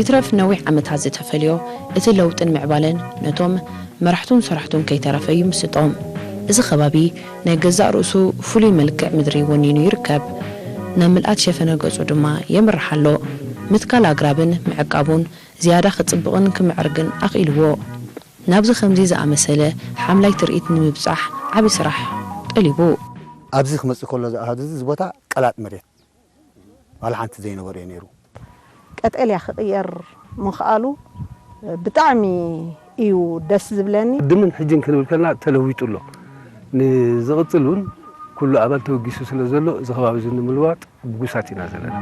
ይትረፍ ነዊሕ ዓመታት ዝተፈልዮ እቲ ለውጥን ምዕባለን ነቶም መራሕቱን ሰራሕቱን ከይተረፈ ይምስጦም። እዚ ከባቢ ናይ ገዛእ ርእሱ ፍሉይ መልክዕ ምድሪ ወኒኑ ይርከብ። ናብ ምልኣት ሸፈነ ገጹ ድማ የምርሕ ኣሎ። ምትካል ኣግራብን ምዕቃቡን ዝያዳ ክጽብቕን ክምዕርግን ኣኽኢልዎ። ናብዚ ከምዚ ዝኣመሰለ ሓምላይ ትርኢት ንምብጻሕ ዓቢ ስራሕ ጠሊቡ። ኣብዚ ክመጽእ ከሎ ዝኣሃዱ እዚ ቦታ ቀላጥ መሬት ዋላ ሓንቲ ዘይነበሮ እዩ ነይሩ። ቀጠልያ ክቕየር ምኽኣሉ ብጣዕሚ እዩ ደስ ዝብለኒ። ቅድምን ሕጅን ክንብል ከለና ተለዊጡ ኣሎ። ንዝቕጽል እውን ኩሉ ኣባል ተበጊሱ ስለ ዘሎ እዚ ከባቢ እዚ ንምልዋጥ ብጉሳት ኢና ዘለና።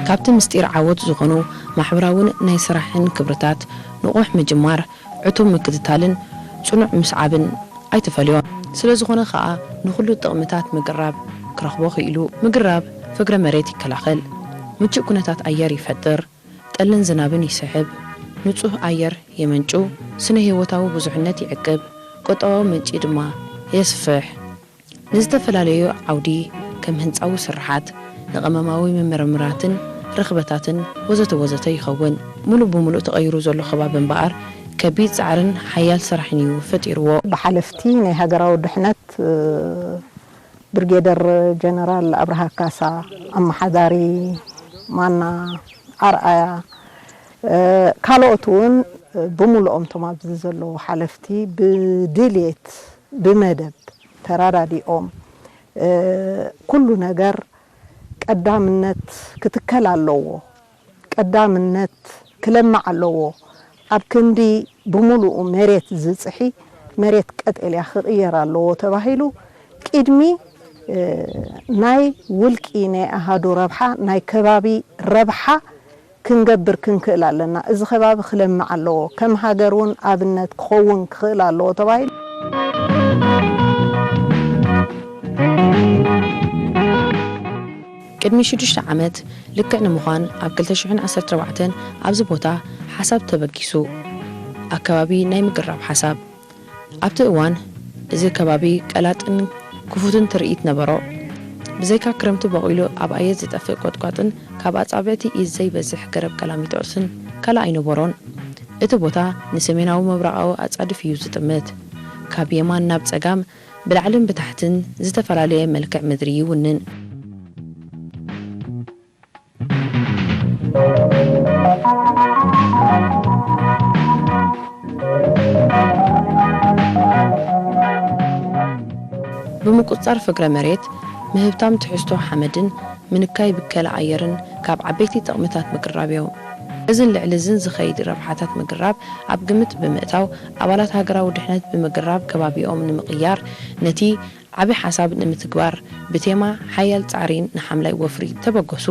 ካብቲ ምስጢር ዓወት ዝኾኑ ማሕበራውን ናይ ስራሕን ክብርታት ንቑሕ ምጅማር፣ ዕቱብ ምክትታልን ጽኑዕ ምስዓብን ኣይትፈልዮን። ስለ ዝኾነ ኸኣ ንኹሉ ጥቕምታት ምግራብ ክረኽቦ ክኢሉ። ምግራብ ፍግረ መሬት ይከላኸል፣ ምቹእ ኩነታት ኣየር ይፈጥር፣ ጠልን ዝናብን ይስሕብ፣ ንጹህ ኣየር የመንጩ፣ ስነ ህይወታዊ ብዙሕነት ይዕቅብ፣ ቁጠባዊ ምንጪ ድማ የስፍሕ። ንዝተፈላለዩ ዓውዲ ከም ህንጻዊ ስርሓት፣ ንቐመማዊ ምምርምራትን ርኽበታትን ወዘተ ወዘተ ይኸውን። ምሉእ ብምሉእ ተቐይሩ ዘሎ ከባቢ እምበኣር ከቢድ ጻዕርን ሓያል ስራሕን እዩ ፈጢርዎ። ብሓለፍቲ ናይ ሃገራዊ ድሕነት ብርጌደር ጀነራል ኣብርሃ ካሳ፣ ኣመሓዳሪ ማና ኣርኣያ፣ ካልኦት እውን ብምልኦም እቶም ኣብዚ ዘለዉ ሓለፍቲ ብድልየት ብመደብ ተራዳዲኦም ኩሉ ነገር ቀዳምነት ክትከል ኣለዎ። ቀዳምነት ክለምዕ ኣለዎ። ኣብ ክንዲ ብምሉኡ መሬት ዝጽሒ መሬት ቀጠልያ ክቕየር ኣለዎ ተባሂሉ ቅድሚ ናይ ውልቂ ናይ ኣሃዱ ረብሓ ናይ ከባቢ ረብሓ ክንገብር ክንክእል ኣለና። እዚ ከባቢ ክለምዕ ኣለዎ፣ ከም ሃገር እውን ኣብነት ክኸውን ክኽእል ኣለዎ ተባሂሉ። ቅድሚ ሽዱሽተ ዓመት ልክዕ ንምዃን ኣብ ክልተ ሽሕን ዓሰርተ ኣርባዕተን ኣብዚ ቦታ ሓሳብ ተበጊሱ፣ ኣከባቢ ናይ ምግራብ ሓሳብ። ኣብቲ እዋን እዚ ከባቢ ቀላጥን ክፉትን ትርኢት ነበሮ። ብዘይካ ክረምቲ በቒሉ ኣብ ኣየር ዝጠፍእ ቆጥቋጥን ካብ ኣጻብዕቲ ኢድ ዘይበዝሕ ገረብ ቀላሚጦስን ካልእ ኣይነበሮን። እቲ ቦታ ንሰሜናዊ ምብራቓዊ ኣጻድፍ እዩ ዝጥምት። ካብ የማን ናብ ጸጋም ብላዕልን ብታሕትን ዝተፈላለየ መልክዕ ምድሪ ይውንን። ብምቁጽጻር ፍግረ መሬት፣ ምህብታም ትሕዝቶ ሓመድን ምንካይ ብከላ ኣየርን ካብ ዓበይቲ ጥቕምታት ምቅራብ እዮም። እዝን ልዕሊ እዝን ዝኸይድ ረብሓታት ምግራብ ኣብ ግምት ብምእታው፣ ኣባላት ሃገራዊ ድሕነት ብምግራብ ከባቢኦም ንምቕያር ነቲ ዓቢ ሓሳብ ንምትግባር ብቴማ ሓያል ጻዕሪ ንሓምላይ ወፍሪ ተበገሱ።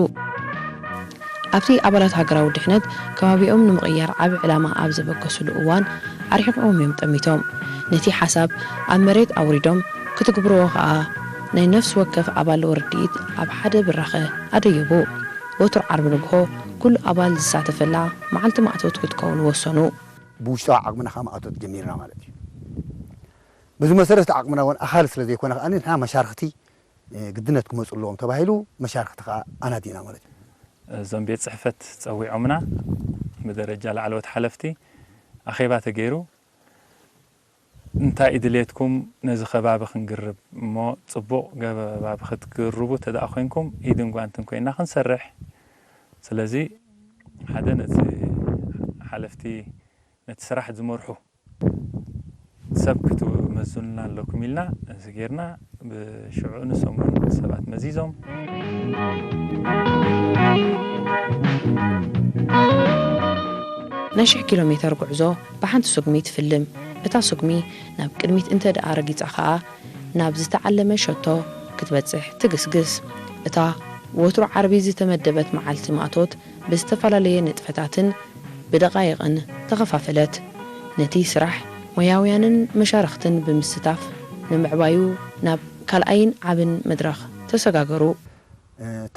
ኣብቲ ኣባላት ሃገራዊ ድሕነት ከባቢኦም ንምቕያር ዓቢ ዕላማ ኣብ ዘበገሱሉ እዋን ኣርሒቖም እዮም ጠሚቶም። ነቲ ሓሳብ ኣብ መሬት ኣውሪዶም ክትግብርዎ ከኣ ናይ ነፍሲ ወከፍ ኣባል ርድኢት ኣብ ሓደ ብራኸ ኣደየቡ። ወትሩ ዓርቢ ንግሆ ኩሉ ኣባል ዝሳተፈላ መዓልቲ ማእቶት ክትከውን ወሰኑ። ብውሽጣዊ ዓቕምና ካብ ማእቶት ጀሚርና ማለት እዩ። በዚ መሰረት ዓቕምና እውን ኣኻሊ ስለ ዘይኮነ ከኣ ንሕና መሻርኽቲ ግድነት ክመፁ ኣለዎም ተባሂሉ መሻርኽቲ ከዓ ኣናዲና ማለት እዩ። እዞም ቤት ጽሕፈት ጸዊዖምና ብደረጃ ላዕለዎት ሓለፍቲ ኣኼባ ተገይሩ፣ እንታይ እዩ ድሌትኩም ነዚ ከባቢ ክንግርብ እሞ ጽቡቕ ገባቢ ክትግርቡ ተደኣ ኮንኩም ኢድን ጓንትን ኮይና ክንሰርሕ። ስለዚ ሓደ ነቲ ሓለፍቲ ነቲ ስራሕ ዝመርሑ ሰብ ክትመዙልና ኣለኩም ኢልና እዚ ጌርና ብሽዑ ንሶም እውን ሰባት መዚዞም። ናይ ሽሕ ኪሎ ሜተር ጉዕዞ ብሓንቲ ስጉሚ ትፍልም። እታ ስጉሚ ናብ ቅድሚት እንተ ደኣ ረጊጻ ኸኣ ናብ ዝተዓለመ ሸቶ ክትበጽሕ ትግስግስ። እታ ወትሩ ዓርቢ ዝተመደበት መዓልቲ ማእቶት ብዝተፈላለየ ንጥፈታትን ብደቓይቕን ተኸፋፈለት። ነቲ ስራሕ ሞያውያንን መሻርኽትን ብምስታፍ ንምዕባዩ ናብ ካልኣይን ዓብን መድረኽ ተሰጋገሩ።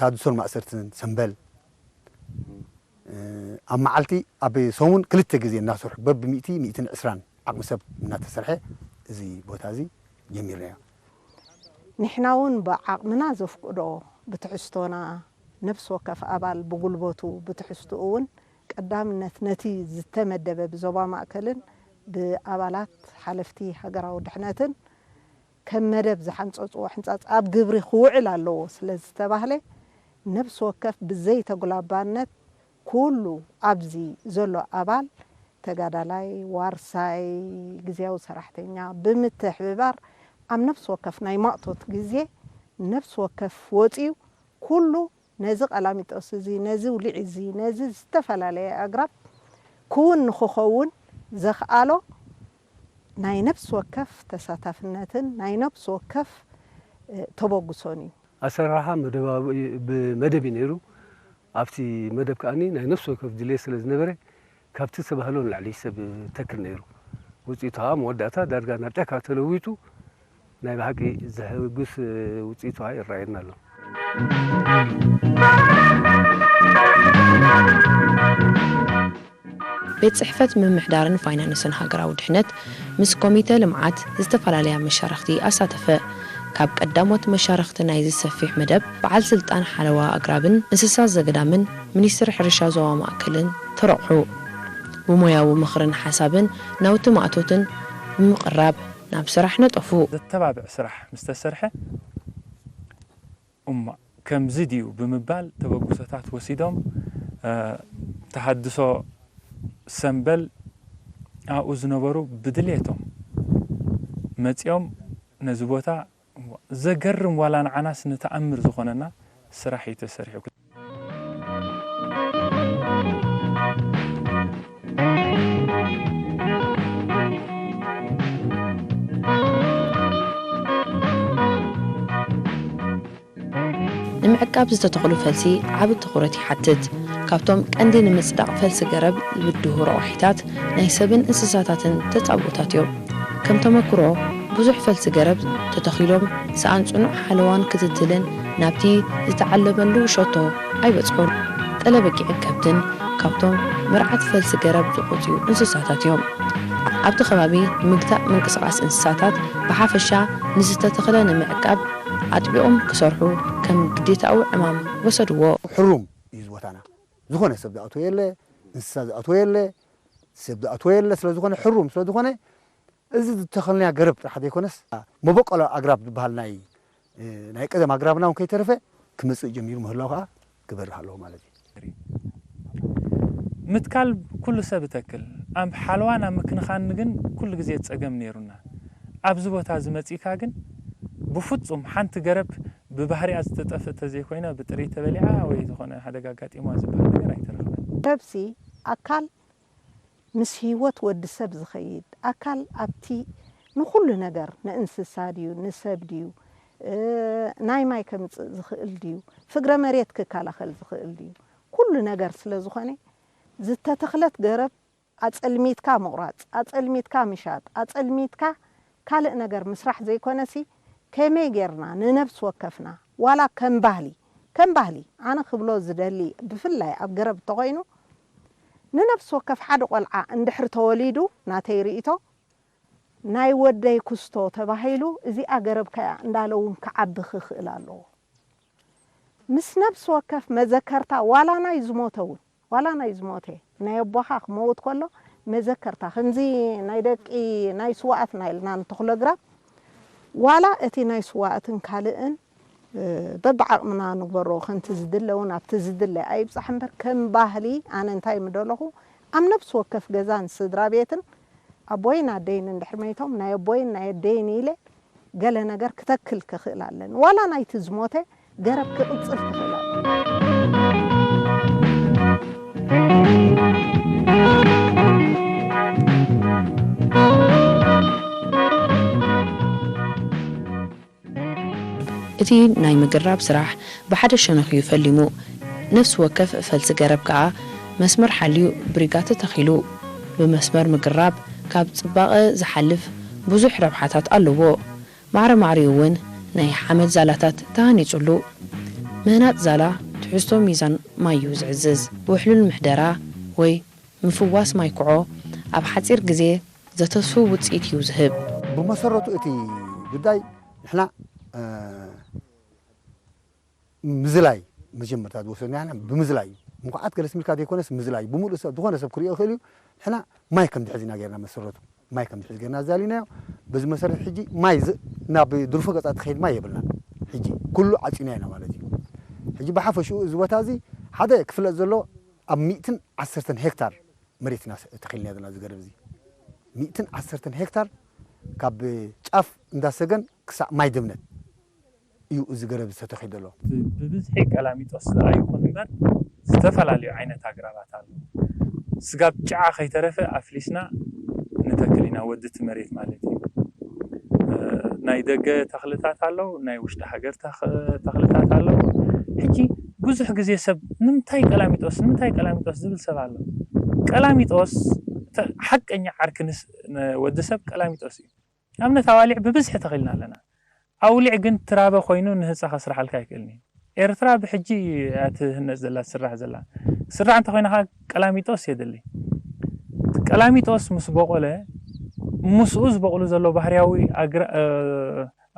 ታድሶን ማእሰርትን ሰምበል ኣብ መዓልቲ ኣብ ሰሙን ክልተ ግዜ እናሰርሑ በብ ሚእቲ ሚእትን ዕስራን ዓቕሚ ሰብ እናተሰርሐ እዚ ቦታ እዚ ጀሚርናዮ። ንሕና እውን ብዓቕምና ዘፍቅዶ ብትሕዝቶና፣ ነፍሲ ወከፍ ኣባል ብጉልበቱ፣ ብትሕዝትኡ እውን ቀዳምነት ነቲ ዝተመደበ ብዞባ ማእከልን ብኣባላት ሓለፍቲ ሃገራዊ ድሕነትን ከም መደብ ዝሓንጸጽዎ ሕንጻጽ ኣብ ግብሪ ክውዕል ኣለዎ ስለ ዝተባህለ፣ ነፍሲ ወከፍ ብዘይተጉላባነት ኩሉ ኣብዚ ዘሎ ኣባል፣ ተጋዳላይ፣ ዋርሳይ፣ ግዝያዊ ሰራሕተኛ፣ ብምትሕብባር ኣብ ነፍሲ ወከፍ ናይ ማእቶት ግዜ ነፍሲ ወከፍ ወጺኡ ኩሉ ነዚ ቀላሚጦስ እዚ፣ ነዚ ውሊዕ እዚ፣ ነዚ ዝተፈላለየ ኣግራብ ክውን ንክኸውን ዘኽኣሎ ናይ ነፍሲ ወከፍ ተሳታፍነትን ናይ ነፍሲ ወከፍ፣ እ፣ ተበግሶን እዩ። ኣሰራርሓ መደባዊ ብመደብ እዩ ነይሩ። ኣብቲ መደብ ከኣኒ ናይ ነፍሲ ወከፍ ድሌት ስለ ዝነበረ፣ ካብቲ ዝተባህሎ ንላዕሊ ሰብ ተክል ነይሩ። ውፅኢቱ ከዓ መወዳእታ ዳርጋ ናብ ጫካ ተለዊጡ ናይ ብሓቂ ዘሕጉስ ውፅኢቱ ከዓ ይረኣየና ኣሎ። ቤት ጽሕፈት ምምሕዳርን ፋይናንስን ሃገራዊ ድሕነት ምስ ኮሚተ ልምዓት ዝተፈላለያ መሻርኽቲ ኣሳተፈ። ካብ ቀዳሞት መሻርኽቲ ናይዚ ሰፊሕ መደብ፣ በዓል ስልጣን ሓለዋ ኣግራብን እንስሳ ዘገዳምን ሚኒስትር ሕርሻ ዞባ ማእከልን ተረቑሑ። ብሞያዊ ምኽርን ሓሳብን ናውቲ ማእቶትን ብምቕራብ ናብ ስራሕ ነጠፉ። ዘተባብዕ ስራሕ ምስ ተሰርሐ፣ እሞ ከምዚ ድዩ ብምባል ተበግሶታት ወሲዶም፣ ተሃድሶ ሰምበል ኣብኡ ዝነበሩ ብድልየቶም መጺኦም ነዚ ቦታ ዘገርም ዋላ ንዓናስ ንተኣምር ዝኾነና ስራሕ እዩ ተሰሪሑ። ንምዕቃብ ዝተተኽሉ ፈልሲ ዓቢ ትኹረት ይሓትት። ካብቶም ቀንዲ ንምጽዳቕ ፈልሲ ገረብ ዝብድሁ ረቋሒታት ናይ ሰብን እንስሳታትን ተጻብኦታት እዮም። ከም ተመክሮ፣ ብዙሕ ፈልሲ ገረብ ተተኺሎም ሰኣን ጽኑዕ ሓለዋን ክትትልን ናብቲ ዝተዓለመሉ ሸቶ ኣይበጽሑን። ጠለበጊዕን ከብትን ካብቶም ምርዓት ፈልሲ ገረብ ዝቖጽዩ እንስሳታት እዮም። ኣብቲ ከባቢ ንምግታእ ምንቅስቓስ እንስሳታት ብሓፈሻ ንዝተተኽለ ንምዕቃብ ኣጥቢቖም ክሰርሑ ከም ግዴታዊ ዕማም ወሰድዎ። ሕሩም እዩ ዝቦታና። ዝኾነ ሰብ ዝኣትዎ የለ፣ እንስሳ ዝኣትዎ የለ፣ ሰብ ዝኣትዎ የለ። ስለዝኾነ ሕሩም ስለዝኾነ እዚ ዝተኸልናያ ገረብ ጥራሕ ዘይኮነስ መበቆሎ ኣግራብ ዝበሃል ናይ ናይ ቀደም ኣግራብና እውን ከይተረፈ ክመፅእ ጀሚሩ ምህላው ከዓ ክበርህ ኣለዎ ማለት እዩ። ምትካል ኩሉ ሰብ እተክል ኣብ ሓለዋን ኣብ ምክንኻን ግን ኩሉ ግዜ ፀገም ነይሩና። ኣብዚ ቦታ እዚ መፂእካ ግን ብፍፁም ሓንቲ ገረብ ብባህሪኣ ዝተጠፍእ ተዘይኮይና ብጥሪት ተበሊዓ ወይ ዝኾነ ሓደጋ ኣጋጢማ ዝበሃል ነገር ኣይተረኽበን። ነብሲ ኣካል ምስ ህይወት ወዲ ሰብ ዝኸይድ ኣካል ኣብቲ ንኹሉ ነገር ንእንስሳ ድዩ ንሰብ ድዩ ናይ ማይ ከምፅእ ዝኽእል ድዩ ፍግረ መሬት ክከላኸል ዝኽእል ድዩ ኩሉ ነገር ስለ ዝኾነ ዝተተኽለት ገረብ ኣፀልሚትካ ምቑራፅ ኣፀልሚትካ ምሻጥ ኣፀልሚትካ ካልእ ነገር ምስራሕ ዘይኮነሲ ከመይ ጌርና ንነብሲ ወከፍና ዋላ ከም ባህሊ ከም ባህሊ ኣነ ክብሎ ዝደሊ ብፍላይ ኣብ ገረብ እንተኾይኑ ንነብሲ ወከፍ ሓደ ቆልዓ እንድሕር ተወሊዱ ናተይ ርኢቶ ናይ ወደይ ኩስቶ ተባሂሉ እዚኣ ገረብካ እያ እንዳለ እውን ክዓቢ ክኽእል ኣለዎ። ምስ ነብሲ ወከፍ መዘከርታ ዋላ ናይ ዝሞተ እውን ዋላ ናይ ዝሞተ ናይ ኣቦኻ ክመውት ከሎ መዘከርታ ከምዚ ናይ ደቂ ናይ ስዋኣትና ኢልና ንተኽሎ ግራብ ዋላ እቲ ናይ ስዋእትን ካልእን በብዓቕምና ንግበሮ ከምቲ ዝድለ እውን ኣብቲ ዝድለ ኣይብፃሕ እምበር ከም ባህሊ ኣነ እንታይ ምደለኹ ኣብ ነብሲ ወከፍ ገዛን ስድራ ቤትን ኣቦይን ኣደይን እንድሕር መይቶም ናይ ኣቦይን ናይ ኣደይን ኢለ ገለ ነገር ክተክል ክኽእል ኣለኒ ዋላ ናይቲ ዝሞተ ገረብ ክቕጽል ክኽእል ኣለኒ። እቲ ናይ ምግራብ ስራሕ ብሓደ ሸነኽ እዩ ፈሊሙ። ነፍሲ ወከፍ ፈልሲ ገረብ ከኣ መስመር ሓልዩ ብሪጋ ተተኺሉ። ብመስመር ምግራብ ካብ ጽባቐ ዝሓልፍ ብዙሕ ረብሓታት ኣለዎ። ማዕረ ማዕሪኡ እውን ናይ ሓመድ ዛላታት ተሃኒጹሉ። ምህናጽ ዛላ ትሕዝቶ ሚዛን ማይ እዩ ዝዕዝዝ። ውሕሉል ምሕደራ ወይ ምፍዋስ ማይ ኩዖ ኣብ ሓጺር ግዜ ዘተስፉ ውጽኢት እዩ ዝህብ። ብመሰረቱ እቲ ጉዳይ ንሕና ምዝላይ መጀመርታ ዝወሰድና ብምዝላይ እዩ። ምኹዓት ገለ ስሚልካ ዘይኮነስ ምዝላይ ብምሉእ ሰብ ዝኾነ ሰብ ክሪኦ ይኽእል እዩ። ንሕና ማይ ከም ድሕዝ ኢና ጌርና መሰረቱ ማይ ከም ድሕዝ ጌርና ኣዛሊናዮ። በዚ መሰረት ሕጂ ማይ ናብ ድርፎ ገጻ ትኸይድ ማይ የብልናን። ሕጂ ኩሉ ዓጺና ኢና ማለት እዩ። ሕጂ ብሓፈሽኡ እዚ ቦታ እዚ ሓደ ክፍለጥ ዘሎ ኣብ ሚእትን ዓሰርተን ሄክታር መሬት ኢና ተኺልና ዘለና እዚ ገረብ እዚ ሚእትን ዓሰርተን ሄክታር ካብ ጫፍ እንዳሰገን ክሳዕ ማይ ደምነት እዩ እዚ ገረብ ዝተተኺሉ ዘሎ። ብብዝሒ ቀላሚጦስ ዝኣይኹን እምበር ዝተፈላለዩ ዓይነት ኣግራባት ኣለዉ። ስጋብ ጭዓ ከይተረፈ ኣፍሊስና ንተክል ኢና ወዲ እቲ መሬት ማለት እዩ። ናይ ደገ ተኽልታት ኣለዉ፣ ናይ ውሽጢ ሃገር ተኽልታት ኣለዉ። ሕጂ ብዙሕ ግዜ ሰብ ንምንታይ ቀላሚጦስ ንምንታይ ቀላሚጦስ ዝብል ሰብ ኣሎ። ቀላሚጦስ ሓቀኛ ዓርኪ ወዲ ሰብ ቀላሚጦስ እዩ። ኣብነት ኣዋሊዕ ብብዝሒ ተኺልና ኣለና። ኣውሊዕ ግን ትራበ ኮይኑ ንህፃ ከስርሓልካ ኣይክእልን እዩ። ኤርትራ ብሕጂ እያ ትህነፅ ዘላ ትስራሕ ዘላ። ስራሕ እንተኮይና ከዓ ቀላሚጦስ የድሊ። ቀላሚጦስ ምስ በቆለ ምስኡ ዝበቕሉ ዘሎ ባህርያዊ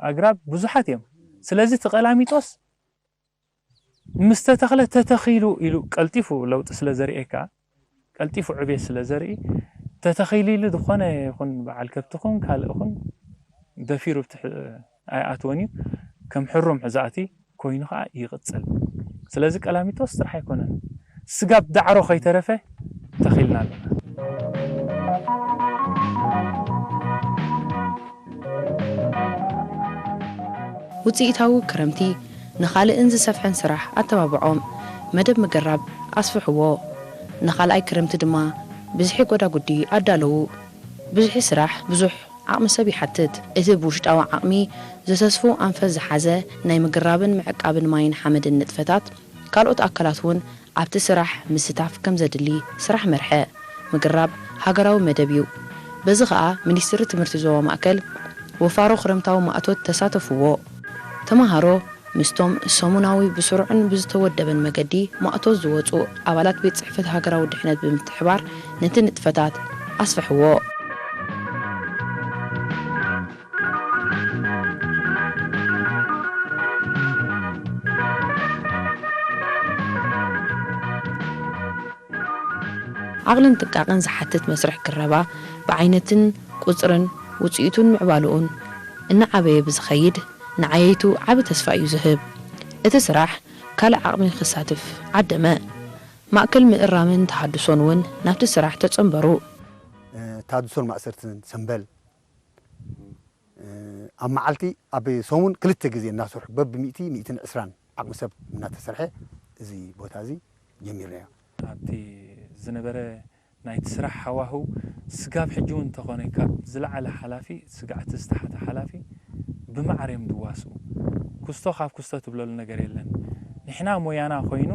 ኣግራብ ብዙሓት እዮም። ስለዚ እቲ ቀላሚጦስ ምስ ተተኽለ ተተኺሉ ኢሉ ቀልጢፉ ለውጢ ስለ ዘርእየካ ቀልጢፉ ዕቤት ስለ ዘርኢ ተተኺሉ ኢሉ ዝኾነ ይኹን በዓል ከብቲ ኹን ካልእ ኹን ደፊሩ ኣብቲ ኣይኣትወን እዩ። ከም ሕሩም ሕዛእቲ ኮይኑ ከዓ ይቕፅል። ስለዚ ቀላሚጦስ ጥራሕ ኣይኮነን ስጋብ ዳዕሮ ከይተረፈ ተኺልና ኣለና። ውፅኢታዊ ክረምቲ ንኻልእን ዝሰፍሐን ስራሕ ኣተባብዖም መደብ ምግራብ ኣስፍሕዎ። ንኻልኣይ ክረምቲ ድማ ብዝሒ ጎዳጉዲ ኣዳለዉ። ብዝሒ ስራሕ ብዙሕ ዓቕሚ ሰብ ይሓትት። እቲ ብውሽጣዊ ዓቕሚ ዘሰስፉ ኣንፈት ዝሓዘ ናይ ምግራብን ምዕቃብን ማይን ሓመድን ንጥፈታት ካልኦት ኣካላት እውን ኣብቲ ስራሕ ምስታፍ ከም ዘድሊ ስራሕ መርሐ ምግራብ ሃገራዊ መደብ እዩ። በዚ ኸኣ ሚኒስትሪ ትምህርቲ ዞባ ማእከል ወፋሮ ክረምታዊ ማእቶት ተሳተፍዎ። ተማሃሮ ምስቶም ሰሙናዊ ብስሩዕን ብዝተወደበን መገዲ ማእቶት ዝወጹ ኣባላት ቤት ጽሕፈት ሃገራዊ ድሕነት ብምትሕባር ነቲ ንጥፈታት ኣስፍሕዎ። ዓቕልን ጥንቃቕን ዝሓትት መስርሕ ግረባ ብዓይነትን ቁጽርን ውጽኢቱን ምዕባልኡን እናዓበየ ብዝኸይድ ንዓየይቱ ዓቢ ተስፋ እዩ ዝህብ። እቲ ስራሕ ካልእ ዓቕሚ ክሳትፍ ዓደመ። ማእከል ምእራምን ተሃድሶን እውን ናብቲ ስራሕ ተጸንበሩ። ተሃድሶን ማእሰርትን ሰምበል ኣብ መዓልቲ ኣብ ሰሙን ክልተ ግዜ እናሰርሑ በብ ሚእቲ ሚእትን ዕስራን ዓቕሚ ሰብ እናተሰርሐ እዚ ቦታ እዚ ጀሚርናዮ። ኣብቲ ዝነበረ ናይቲ ስራሕ ሃዋህው ስጋብ ሕጂ እውን እንተኾነ ካብ ዝለዓለ ሓላፊ ስጋዕቲ ዝተሓተ ሓላፊ ብማዕር እዮም ዝዋስኡ። ኩስቶ ካብ ኩስቶ ትብለሉ ነገር የለን። ንሕና ሞያና ኮይኑ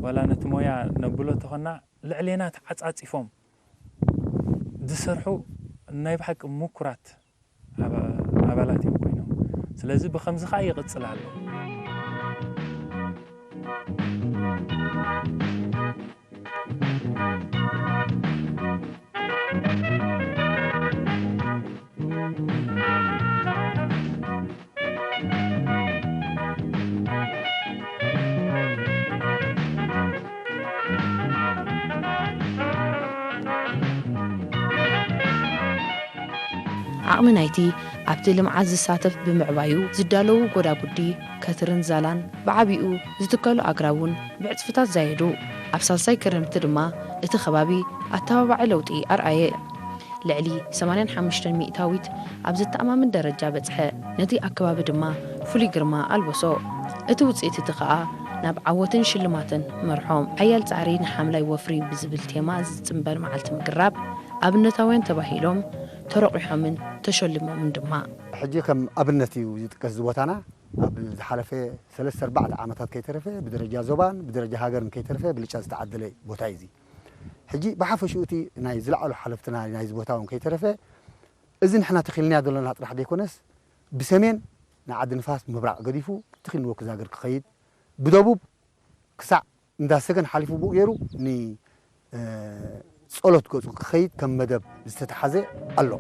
ዋላ ነቲ ሞያ ነብሎ እንተኾና ልዕሌና ተዓፃፂፎም ዝሰርሑ ናይ ብሓቂ ምኩራት ኣባላት እዮም ኮይኖም። ስለዚ ብኸምዚ ከዓ ይቕፅል ኣሎ። ዓቕሚ ናይቲ ኣብቲ ልምዓት ዝሳተፍ ብምዕባዩ ዝዳለዉ ጎዳጉዲ፣ ከትርን ዛላን፣ ብዓቢኡ ዝትከሉ ኣግራብ እውን ብዕጽፍታት ዛየዱ። ኣብ ሳልሳይ ክረምቲ ድማ እቲ ከባቢ ኣተባባዒ ለውጢ ኣርኣየ። ልዕሊ ሰማንያን ሓሙሽተን ሚእታዊት ኣብ ዘተኣማምን ደረጃ በጽሐ። ነቲ ኣከባቢ ድማ ፍሉይ ግርማ ኣልበሶ። እቲ ውጽኢት እቲ ኸኣ ናብ ዓወትን ሽልማትን መርሖም። ሓያል ጻዕሪ ንሓምላይ ወፍሪ ብዝብል ቴማ ዝጽንበር መዓልቲ ምግራብ ኣብነታውያን ተባሂሎም ተሮቒሖምን ተሸሊሞምን ድማ። ሕጂ ከም ኣብነት እዩ ዝጥቀስ እዚ ቦታና። ኣብ ዝሓለፈ ሰለስተ ኣርባዕተ ዓመታት ከይተረፈ ብደረጃ ዞባን ብደረጃ ሃገርን ከይተረፈ ብልጫ ዝተዓደለ ቦታ እዩ እዚ። ሕጂ ብሓፈሽኡ እቲ ናይ ዝለዓሉ ሓለፍትና ናይዚ ቦታ እውን ከይተረፈ እዚ ንሕና ተኺልናዮ ዘለና ጥራሕ ዘይኮነስ ብሰሜን ንዓዲ ንፋስ ምብራቕ ገዲፉ ተኺልንዎ ክዛገር ክኸይድ ብደቡብ ክሳዕ እንዳ ሰገን ሓሊፉ ብኡ ገይሩ ንጸሎት ገጹ ክኸይድ ከም መደብ ዝተተሓዘ ኣሎ።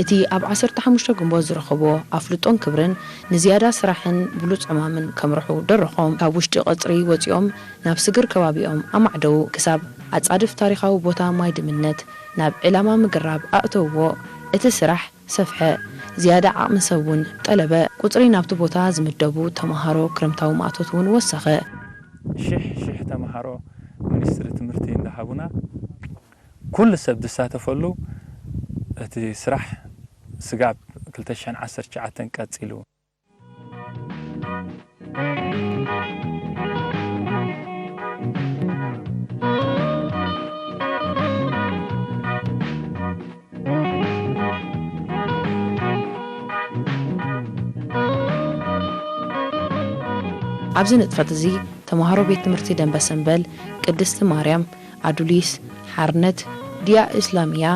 እቲ ኣብ ዓሰርተ ሓሙሽተ ግንቦት ዝረኸብዎ ኣፍልጦን ክብርን ንዝያዳ ስራሕን ብሉጽ ዕማምን ከምርሑ ደረኾም። ካብ ውሽጢ ቀጽሪ ወጺኦም ናብ ስግር ከባቢኦም ኣማዕደዉ። ክሳብ ኣጻድፍ ታሪኻዊ ቦታ ማይ ድምነት ናብ ዕላማ ምግራብ ኣእተውዎ። እቲ ስራሕ ሰፍሐ። ዝያዳ ዓቕሚ ሰብ እውን ጠለበ። ቁጽሪ ናብቲ ቦታ ዝምደቡ ተመሃሮ ክረምታዊ ማእቶት እውን ወሰኸ። ሽሕ ሽሕ ተመሃሮ ሚኒስትሪ ትምህርቲ እንዳሃቡና ኩሉ ሰብ ዝሳተፈሉ እቲ ስራሕ ስጋብ ክልተ ሽሕን ዓሰርተ ትሽዓተን ቀጺሉ። ኣብዚ ንጥፈት እዚ ተምሃሮ ቤት ትምህርቲ ደንበ ሰንበል፣ ቅድስቲ ማርያም፣ ኣዱሊስ፣ ሓርነት፣ ድያ እስላሚያ፣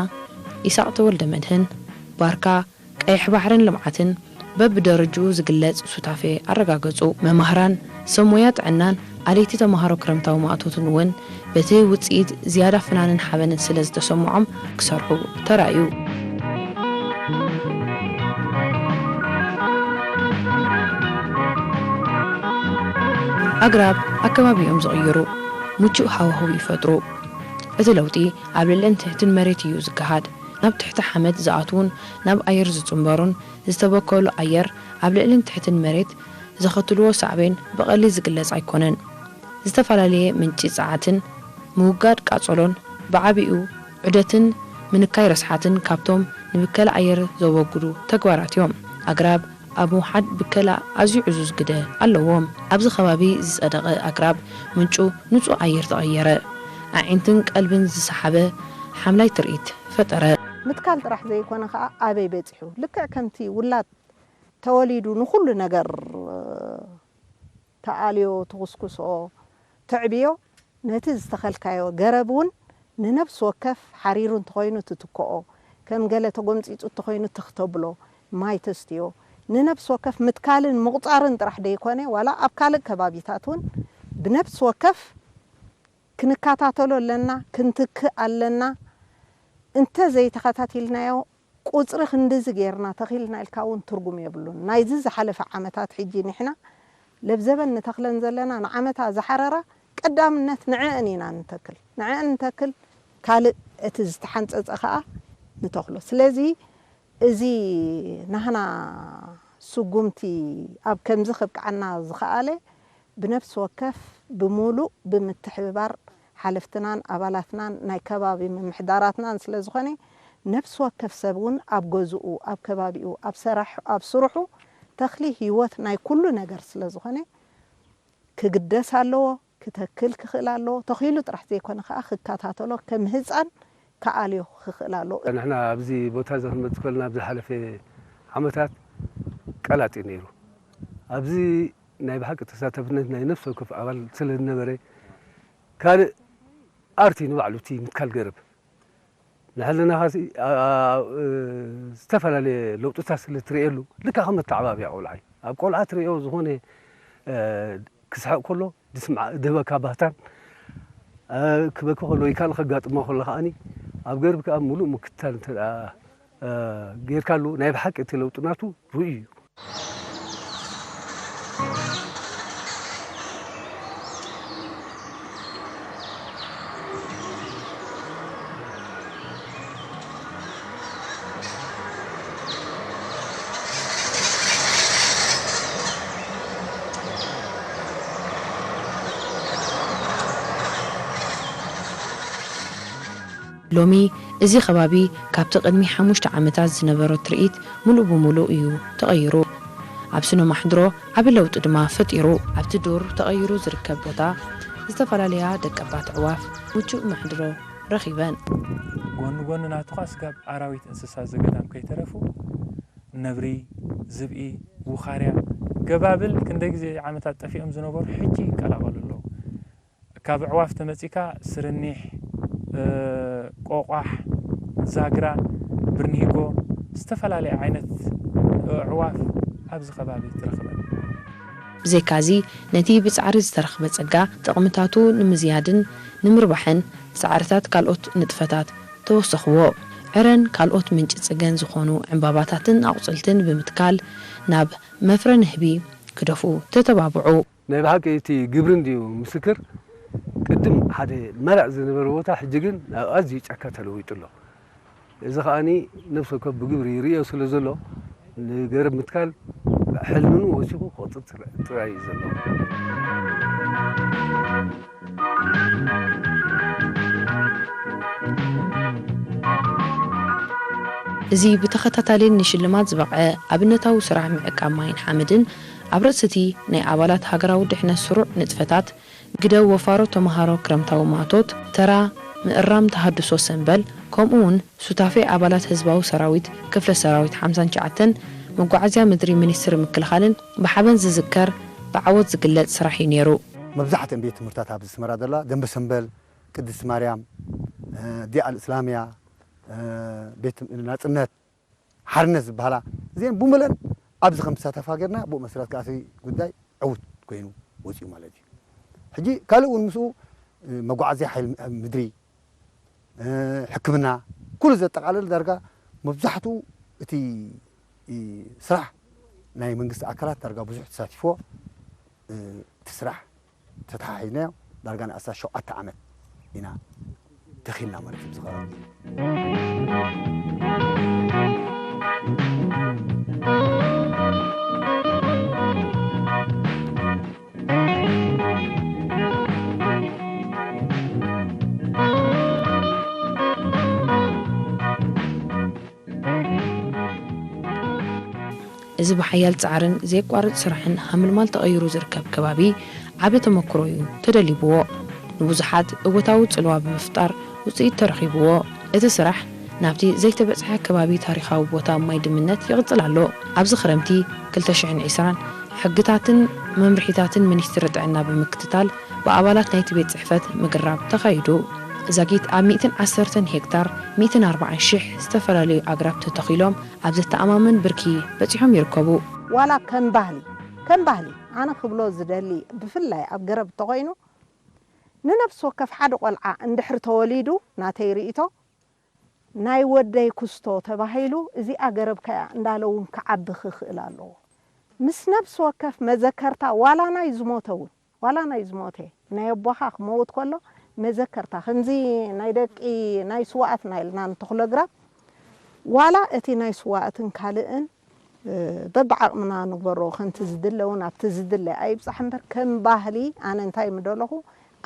ኢሳቕ ተወልደ መድህን፣ ባርካ፣ ቀይሕ ባሕርን ልምዓትን በብደረጅኡ ዝግለጽ ሱታፌ ኣረጋገጹ። መማህራን፣ ሰብ ሞያ ጥዕናን ኣለይቲ ተምሃሮ ክረምታዊ ማእቶትን እውን በቲ ውጽኢት ዝያዳ ፍናንን ሓበንን ስለ ዝተሰምዖም ክሰርሑ ተራእዩ። ኣግራብ ኣከባቢኦም ዝቕይሩ፣ ምቹእ ሃዋህው ይፈጥሩ። እቲ ለውጢ ኣብ ልዕልን ትሕትን መሬት እዩ ዝገሃድ። ናብ ትሕቲ ሓመድ ዝኣትዉን ናብ ኣየር ዝጽንበሩን ዝተበከሉ ኣየር ኣብ ልዕልን ትሕትን መሬት ዘኸትልዎ ሳዕቤን ብቐሊል ዝግለጽ ኣይኮነን። ዝተፈላለየ ምንጪ ጸዓትን ምውጋድ ቃጸሎን ብዓቢኡ ዑደትን ምንካይ ረስሓትን ካብቶም ንብከላ ኣየር ዘወግዱ ተግባራት እዮም። ኣግራብ ኣብ ምውሓድ ብከላ ኣዝዩ ዕዙዝ ግደ ኣለዎም። ኣብዚ ከባቢ ዝጸደቐ ኣግራብ ምንጩ ንጹህ ኣየር ተቐየረ። ኣዒንትን ቀልብን ዝሰሓበ ሓምላይ ትርኢት ፈጠረ። ምትካል ጥራሕ ዘይኮነ ከኣ ኣበይ በጺሑ? ልክዕ ከምቲ ውላድ ተወሊዱ ንኹሉ ነገር ተኣልዮ፣ ትኹስኩሶ፣ ተዕብዮ፣ ነቲ ዝተኸልካዮ ገረብ እውን ንነብሲ ወከፍ ሓሪሩ እንተኾይኑ ትትክኦ፣ ከም ገለ ተጎምጺጹ እንተኾይኑ ትኽ ተብሎ፣ ማይ ተስትዮ። ንነብሲ ወከፍ ምትካልን ምቑጻርን ጥራሕ ደይኮነ፣ ዋላ ኣብ ካልእ ከባቢታት እውን ብነብሲ ወከፍ ክንከታተሎ ኣለና፣ ክንትክእ ኣለና። እንተ ዘይተኸታቲልናዮ ቁጽሪ ክንድዚ ጌርና ተኺልና ኢልካ እውን ትርጉም የብሉን። ናይዚ ዝሓለፈ ዓመታት ሕጂ ንሕና ለብዘበን ንተኽለን ዘለና ንዓመታ ዝሓረራ ቀዳምነት ንዐእን ኢና ንተክል። ንዐእን ንተክል ካልእ እቲ ዝተሓንጸጸ ከኣ ንተኽሎ። ስለዚ እዚ ናህና ስጉምቲ ኣብ ከምዚ ከብቅዓና ዝኸኣለ ብነፍሲ ወከፍ ብምሉእ ብምትሕብባር ሓለፍትናን ኣባላትናን ናይ ከባቢ ምምሕዳራትናን ስለ ዝኾነ፣ ነፍሲ ወከፍ ሰብ እውን ኣብ ገዝኡ፣ ኣብ ከባቢኡ፣ ኣብ ሰራሕ ኣብ ስርሑ ተኽሊ ህይወት ናይ ኩሉ ነገር ስለ ዝኾነ ክግደስ ኣለዎ፣ ክተክል ክኽእል ኣለዎ። ተኺሉ ጥራሕ ዘይኮነ ከኣ ክከታተሎ፣ ከምህጻን፣ ክኣልዮ ክኽእል ኣለዎ። ንሕና ኣብዚ ቦታ እዚ ክንመጽእ ከለና ኣብ ዝሓለፈ ዓመታት ቀላጥ እዩ ነይሩ። ኣብዚ ናይ ብሓቂ ተሳታፍነት ናይ ነፍሲ ወከፍ ኣባል ስለ ዝነበረ፣ ካልእ ኣርቲ ንባዕሉ እቲ ምትካል ገረብ ንሕልናኻ ዝተፈላለየ ለውጥታት ስለ ትርእየሉ፣ ልካ ከም መተዓባብያ ቆልዓ እዩ። ኣብ ቆልዓ ትርእዮ ዝኾነ ክስሕቕ ከሎ ዝስምዓ ዝህበካ ባህታን ክበኪ ከሎ ወይ ካልእ ከጋጥሞ ከሎ ከዓኒ ኣብ ገርብ ከኣ ምሉእ ምክትታል እንተ ጌርካሉ ናይ ብሓቂ እቲ ለውጢ ናቱ ርኡይ እዩ። ሎሚ እዚ ከባቢ ካብቲ ቅድሚ ሓሙሽተ ዓመታት ዝነበሮ ትርኢት ምሉእ ብምሉእ እዩ ተቐይሩ። ኣብ ስነ ማሕድሮ ዓቢ ለውጢ ድማ ፈጢሩ። ኣብቲ ዱር ተቐይሩ ዝርከብ ቦታ ዝተፈላለያ ደቀባት ኣዕዋፍ ምቹእ ማሕድሮ ረኺበን። ጎኒ ጎኒ ናቱ ኸኣ ስጋብ ኣራዊት እንስሳ ዘገዳም ከይተረፉ ነብሪ፣ ዝብኢ፣ ውኻርያ፣ ገባብል ክንደይ ግዜ ዓመታት ጠፊኦም ዝነበሩ ሕጂ ይቀላቐሉ ኣለዉ። ካብ ኣዕዋፍ ተመጺእካ ስርኒሕ፣ ቆቋሕ፣ ዛግራ፣ ብርንሂጎ፣ ዝተፈላለያ ዓይነት ኣዕዋፍ ኣብዚ ከባቢ ትረኽበን። ብዘይካዚ ነቲ ብጻዕሪ ዝተረኽበ ጸጋ ጥቕምታቱ ንምዝያድን ንምርባሕን ጻዕርታት ካልኦት ንጥፈታት ተወሰኽዎ። ዕረን ካልኦት ምንጪ ጽገን ዝኾኑ ዕምባባታትን ኣቑጽልትን ብምትካል ናብ መፍረ ንህቢ ክደፍኡ ተተባብዑ። ናይ ብሓቂ እቲ ግብሪ እንድዩ ምስክር። ቅድም ሓደ መረዕ ዝነበረ ቦታ ሕጂ ግን ናብ ኣዝዩ ጫካ ተለዊጡ ኣሎ። እዚ ከኣኒ ነፍሲ ወከፍ ብግብሪ ይርእዮ ስለ ዘሎ ንገረብ ምትካል ሕልምኑ ወሲኹ ክቕጽል ጥራይ እዩ ዘሎ። እዚ ብተኸታታሊ ንሽልማት ዝበቕዐ ኣብነታዊ ስራሕ ምዕቃብ ማይን ሓመድን፣ ኣብ ርእሲ እቲ ናይ ኣባላት ሃገራዊ ድሕነት ስሩዕ ንጥፈታት፣ ግደ ወፋሮ ተመሃሮ ክረምታዊ ማእቶት፣ ተራ ምእራም ተሃድሶ ሰምበል፣ ከምኡ እውን ሱታፌ ኣባላት ህዝባዊ ሰራዊት ክፍለ ሰራዊት ሓምሳን ትሽዓተን፣ መጓዓዝያ ምድሪ ሚኒስትሪ ምክልኻልን ብሓበን ዝዝከር ብዓወት ዝግለጽ ስራሕ እዩ ነይሩ። መብዛሕትኦም ቤት ትምህርታት ኣብዚ ኣስመራ ዘላ ደንበ ሰምበል፣ ቅድስቲ ማርያም፣ እ፣ ዲያ ኣልእስላምያ፣ እ፣ ቤት ናጽነት፣ ሓርነት ዝበሃላ እዚአን ብሙለን ኣብዚ ከም ዝሳተፋ ጌርና ብኡ መሰረት ከኣ እቲ ጉዳይ ዕዉት ኮይኑ ወጺኡ ማለት እዩ። ሕጂ ካልእ እውን ምስኡ፣ እ፣ መጓዓዝያ ሓይል ምድሪ፣ እ፣ ሕክምና፣ ኩሉ ዘጠቓለለ ዳርጋ መብዛሕትኡ እቲ፣ እ፣ ስራሕ ናይ መንግስቲ ኣካላት ዳርጋ ብዙሕ ተሳቲፍዎ፣ እ፣ እቲ ስራሕ ተተሓሒዝናዮ ዳርጋ ንኣስታት ሸውዓተ ዓመት ኢና ተኺልና ማለት እዩ። ብዝኸ እዚ ብሓያል ጻዕርን ዘየቋርጽ ስራሕን ሃምልማል ተቐይሩ ዝርከብ ከባቢ ዓቢ ተመክሮ እዩ ተደሊብዎ። ንብዙሓት እወታዊ ጽልዋ ብምፍጣር ውጽኢት ተረኺብዎ። እቲ ስራሕ ናብቲ ዘይተበጽሐ ከባቢ ታሪኻዊ ቦታ ማይ ድምነት ይቕጽል ኣሎ። ኣብዚ ክረምቲ ክልተ ሽሕን ዕስራን ሕግታትን መምርሒታትን ሚኒስትሪ ጥዕና ብምክትታል ብኣባላት ናይቲ ቤት ጽሕፈት ምግራብ ተኻይዱ። ዛጊት ኣብ ሚእትን ዓሰርተን ሄክታር ሚእትን ኣርባዓን ሽሕ ዝተፈላለዩ ኣግራብ ተተኺሎም ኣብ ዘተኣማምን ብርኪ በጺሖም ይርከቡ። ዋላ ከም ባህሊ፣ ከም ባህሊ ኣነ ክብሎ ዝደሊ ብፍላይ ኣብ ገረብ እንተኾይኑ ንነፍሲ ወከፍ ሓደ ቆልዓ እንድሕር ተወሊዱ ናተይ ርእይቶ ናይ ወደይ ኩስቶ ተባሂሉ እዚኣ ገረብካ እያ እንዳለ እውን ክዓቢ ክኽእል ኣለዎ። ምስ ነፍሲ ወከፍ መዘከርታ ዋላ ናይ ዝሞተ እውን ዋላ ናይ ዝሞተ ናይ ኣቦኻ ክመውት ከሎ መዘከርታ ከምዚ ናይ ደቂ ናይ ስዋኣትና ኢልና ንተኽሎ ግራብ ዋላ እቲ ናይ ስዋኣትን ካልእን በብዓቕምና ንግበሮ ከምቲ ዝድለ እውን ኣብቲ ዝድለ ኣይብፃሕ እምበር ከም ባህሊ ኣነ እንታይ ምደለኹ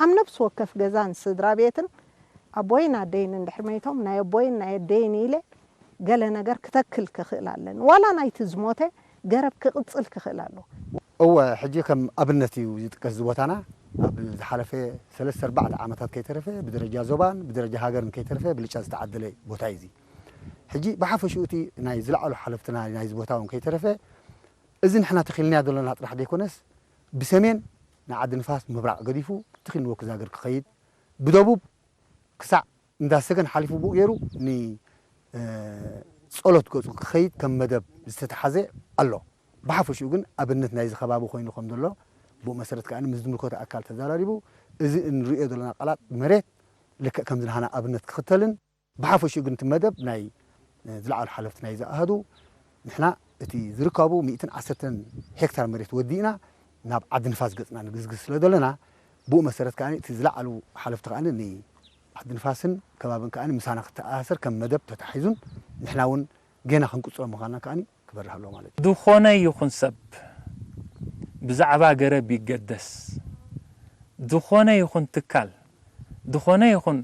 ኣብ ነብሲ ወከፍ ገዛን ስድራ ቤትን ኣቦይን ኣደይን እንድሕር መይቶም ናይ ኣቦይን ናይ ኣደይን ኢለ ገለ ነገር ክተክል ክኽእል ኣለኒ ዋላ ናይቲ ዝሞተ ገረብ ክቕጽል ክኽእል ኣለዎ። እወ ሕጂ ከም ኣብነት እዩ ዝጥቀስ እዚ ቦታና ኣብ ዝሓለፈ ሰለስተ ኣርባዕተ ዓመታት ከይተረፈ ብደረጃ ዞባን ብደረጃ ሃገርን ከይተረፈ ብልጫ ዝተዓደለ ቦታ እዩ እዚ። ሕጂ ብሓፈሽኡ እቲ ናይ ዝለዓሉ ሓለፍትና ናይዚ ቦታ እውን ከይተረፈ እዚ ንሕና ተኺልናዮ ዘለና ጥራሕ ዘይኮነስ ብሰሜን ንዓዲ ንፋስ ምብራቕ ገዲፉ ተኺልንዎ ክዛግር ክኸይድ ብደቡብ ክሳዕ እንዳ ሰገን ሓሊፉ ብኡ ገይሩ ን ጸሎት ገጹ ክኸይድ ከም መደብ ዝተተሓዘ ኣሎ። ብሓፈሽኡ ግን ኣብነት ናይዚ ከባቢ ኮይኑ ከም ዘሎ ብኡ መሰረት ከኣ ምስ ዝምልከቶ ኣካል ተዘራሪቡ እዚ እንርእዮ ዘለና ቃላት መሬት ልክዕ ከምዚ ንሃና ኣብነት ክኽተልን ብሓፈሽኡ ግን እቲ መደብ ናይ ዝለዓሉ ሓለፍቲ ናይ ዝኣሃዱ ንሕና እቲ ዝርከቡ ሚእትን ዓሰርተን ሄክታር መሬት ወዲእና ናብ ዓዲ ንፋስ ገጽና ንግዝግዝ ስለ ዘለና ብኡ መሰረት ከኣ እቲ ዝለዓሉ ሓለፍቲ ከኣ ንዓዲ ንፋስን ከባብን ከኣ ምሳና ክተኣሳሰር ከም መደብ ተታሒዙን ንሕና እውን ጌና ክንቅጽሎ ምዃንና ከኣ ክበርህ ኣለዎ ማለት እዩ። ዝኾነ ይኹን ሰብ ብዛዕባ ገረብ ይገደስ። ዝኾነ ይኹን ትካል፣ ዝኾነ ይኹን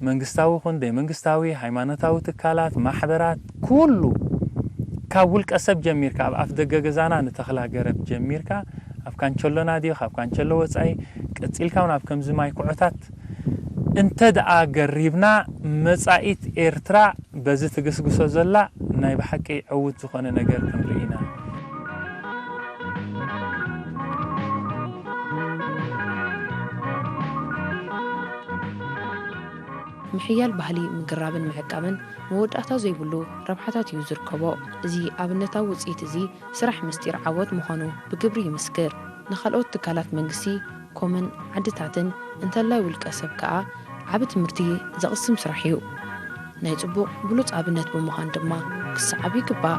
መንግስታዊ ይኹን ዘይመንግስታዊ፣ ሃይማኖታዊ ትካላት፣ ማሕበራት፣ ኩሉ ካብ ውልቀ ሰብ ጀሚርካ ኣብ ኣፍ ደገ ገዛና ንተኽላ ገረብ ጀሚርካ ኣብ ካንቸሎና ድዩ ካብ ካንቸሎ ወጻኢ ቀጺልካ እውን ኣብ ከምዚ ማይ ኩዖታት እንተ ደኣ ገሪብና መጻኢት ኤርትራ በዚ ትግስግሶ ዘላ ናይ ብሓቂ ዕዉት ዝኾነ ነገር ክንርኢ ኢና። ምሕያል ባህሊ ምግራብን ምዕቃብን መወዳእታ ዘይብሉ ረብሓታት እዩ ዝርከቦ። እዚ ኣብነታዊ ውጽኢት እዚ ስራሕ ምስጢር ዓወት ምዃኑ ብግብሪ ይምስክር። ንኻልኦት ትካላት መንግስቲ ኮምን ዓድታትን እንተላይ ውልቀ ሰብ ከኣ ዓቢ ትምህርቲ ዘቕስም ስራሕ እዩ። ናይ ጽቡቕ ብሉጽ ኣብነት ብምዃን ድማ ክሰዓብ ይግባእ።